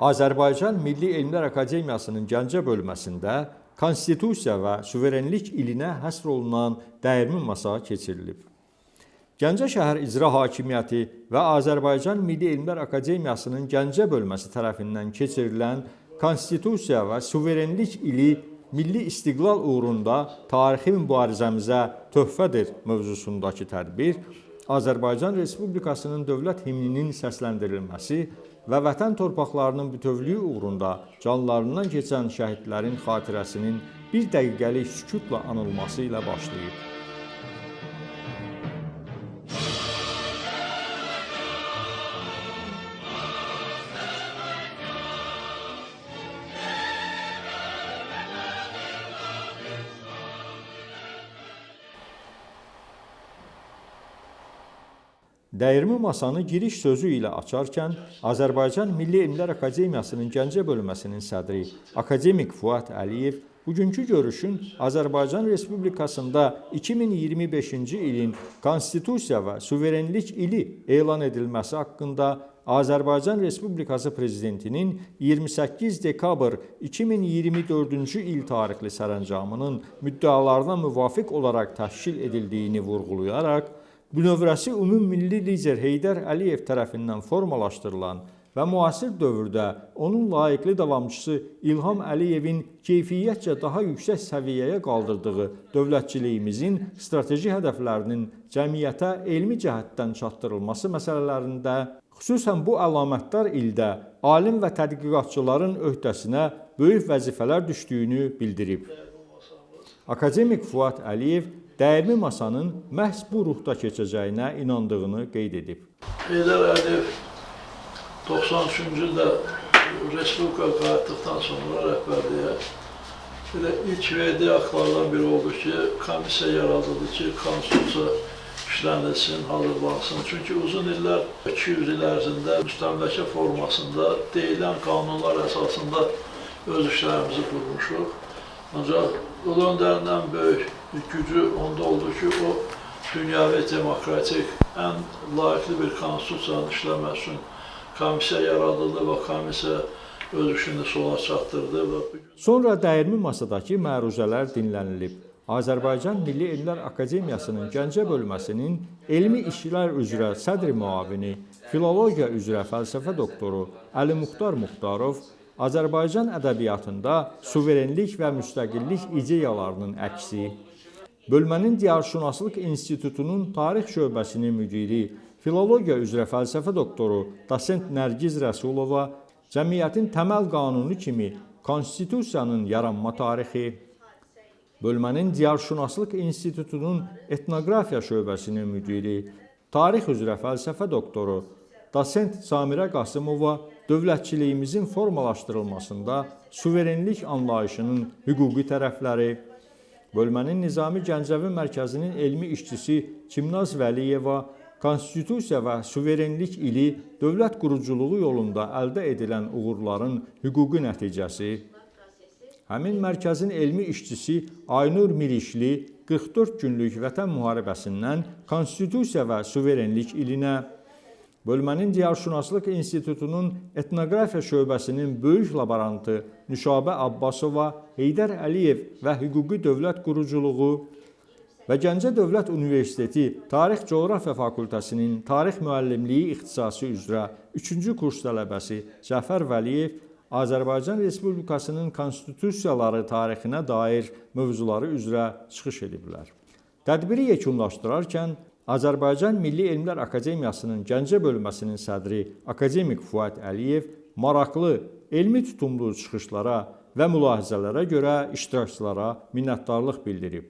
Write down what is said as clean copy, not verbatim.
Azərbaycan Milli Elmlər Akademiyasının Gəncə bölməsində Konstitusiya və suverenlik ilinə həsr olunan dəyirmi masa keçirilib. Gəncə şəhər İcra Hakimiyyəti və Azərbaycan Milli Elmlər Akademiyasının Gəncə bölməsi tərəfindən keçirilən Konstitusiya və suverenlik ili milli istiqlal uğrunda tarixi mübarizəmizə töhfədir mövzusundakı tədbir Azərbaycan Respublikasının dövlət himninin səsləndirilməsi və vətən torpaqlarının bütövlüyü uğrunda canlarından keçən şəhidlərin xatirəsinin bir dəqiqəlik sükutla anılması ilə başlayıb. Dəyirmi masanı giriş sözü ilə açarkən Azərbaycan Milli Elmlər Akademiyasının Gəncə bölməsinin sədri akademik Fuad Əliyev bugünkü görüşün Azərbaycan Respublikasında 2025-ci ilin Konstitusiya və suverenlik ili elan edilməsi haqqında Azərbaycan Respublikası Prezidentinin 28 dekabr 2024-cü il tarixli sərəncamının müddəalarına müvafiq olaraq təşkil edildiyini vurğulayaraq, bünövrəsi ümummilli lider Heydər Əliyev tərəfindən formalaşdırılan və müasir dövrdə onun layiqli davamçısı İlham Əliyevin keyfiyyətcə daha yüksək səviyyəyə qaldırdığı dövlətçiliyimizin strateji hədəflərinin cəmiyyətə elmi cəhətdən çatdırılması məsələlərində, xüsusən bu əlamətdar ildə alim və tədqiqatçıların öhdəsinə böyük vəzifələr düşdüyünü bildirib. Akademik Fuad Əliyev dəyirmi masanın məhz bu ruhda keçəcəyinə inandığını qeyd edib. Heydər Əliyev 93-cü ildə Respublika qayıtdıqdan sonra rəhbərliyə belə ilk verdiyi aktlardan biri oldu ki, komissiya yaradıldı ki, konstitusiya işlənilsin, hazırlansın. Çünki uzun illər, 200 il ərzində müstəmləkə formasında deyilən qanunlar əsasında öz işlərimizi qurmuşuq. Ancaq Ulu Öndərin ən böyük gücü onda oldu ki, o dünyəvi, demokratik, ən layiqli bir konstitusiyanın işləməsi üçün komissiya yaradıldı və komissiya öz işini sona çatdırdı. Və bugün... Sonra dəyirmi masadakı məruzələr dinlənilib. Azərbaycan Milli Elmlər Akademiyasının Gəncə bölməsinin elmi işlər üzrə sədr müavini, filologiya üzrə fəlsəfə doktoru Əli Muxtar Muxtarov Azərbaycan ədəbiyyatında suverenlik və müstəqillik ideyalarının əksi, bölmənin Diyarşünaslıq İnstitutunun Tarix şöbəsinin müdiri, filologiya üzrə fəlsəfə doktoru dosent Nərgiz Rəsulova, cəmiyyətin təməl qanunu kimi Konstitusiyanın yaranma tarixi, bölmənin Diyarşünaslıq İnstitutunun Etnoqrafiya şöbəsinin müdiri, tarix üzrə fəlsəfə doktoru dosent Samirə Qasımova dövlətçiliyimizin formalaşdırılmasında suverenlik anlayışının hüquqi tərəfləri, bölmənin Nizami Gəncəvi Mərkəzinin elmi işçisi Çimnaz Vəliyeva Konstitusiya və suverenlik ili dövlət quruculuğu yolunda əldə edilən uğurların hüquqi nəticəsi, həmin mərkəzin elmi işçisi Aynur Mirişli 44 günlük vətən müharibəsindən Konstitusiya və suverenlik ilinə, bölmənin Diyarşünaslıq İnstitutunun Etnoqrafiya şöbəsinin böyük laborantı Nüşabə Abbasova, Heydər Əliyev və hüquqi dövlət quruculuğu və Gəncə Dövlət Universiteti Tarix Coğrafiya Fakültəsinin Tarix müəllimliyi ixtisası üzrə 3-cü kurs tələbəsi Cəfər Vəliyev Azərbaycan Respublikasının konstitusiyaları tarixinə dair mövzuları üzrə çıxış ediblər. Tədbiri yekunlaşdırarkən Azərbaycan Milli Elmlər Akademiyasının Gəncə bölməsinin sədri akademik Fuad Əliyev maraqlı, elmi tutumlu çıxışlara və mülahizələrə görə iştirakçılara minnətdarlıq bildirib.